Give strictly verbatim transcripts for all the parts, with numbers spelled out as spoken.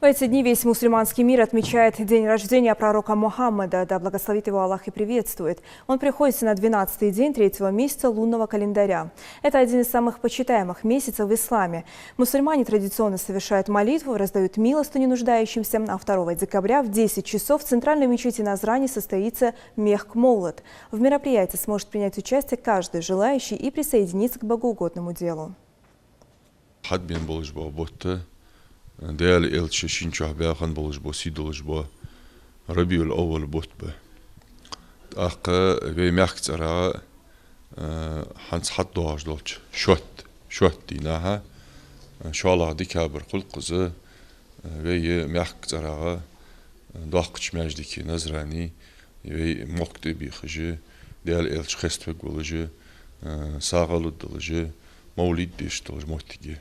В эти дни весь мусульманский мир отмечает день рождения пророка Мухаммада, да благословит его Аллах и приветствует. Он приходится на двенадцатый день третьего месяца лунного календаря. Это один из самых почитаемых месяцев в исламе. Мусульмане традиционно совершают молитву, раздают милостыню нуждающимся, а второго декабря в десять часов в центральной мечети Назрани состоится Мехк Моулад. В мероприятии сможет принять участие каждый желающий и присоединиться к богоугодному делу. Хьадбен болаш бола бутт, Даьла элча шийна чу баьхка болаш бола, сий долаш бола Рабиул-Аввал бутт ба. ТӀаккха вай мехка цӀерагӀа, э, хӀанз хьатӀадоагӀаш долча шоатта, шоатта дийнахьа, э, шоллагӀа декабрь хул-кх из, э, вай мехка цӀерагӀа, э, доккхача маьждиге Назрани, вай мохк тӀабехаш, Даьла элча хеставергволаш, э, сагӀа лургдолаш, мовлид деш долаш моттиг я.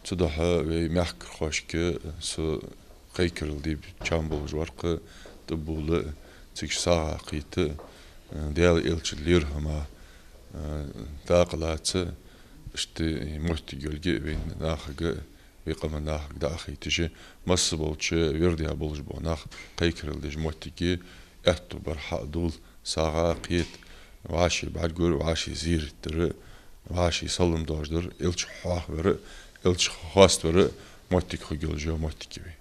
Цудухьа вай мехкархошка со кхайкарал де чам болаш вар-кх, тӀабувла, цига сагӀа кхета, э, Даьла элчан лерхӀама, э, дакъа лаца, иштта моттиг йолга вай нахага, вай къаман нахага дӀахайташ, масса болча вирдаь болаш бола нах кхайкарал деш моттиг я, аьттув бар хьадувла, сагӀа кхета, вӀаший бӀаргагур, вӀаший зерат дар, вӀаший салам доаржадар, элча хьоахавар, элча хоаставар моттиг хургйолаш йола моттиг я вай.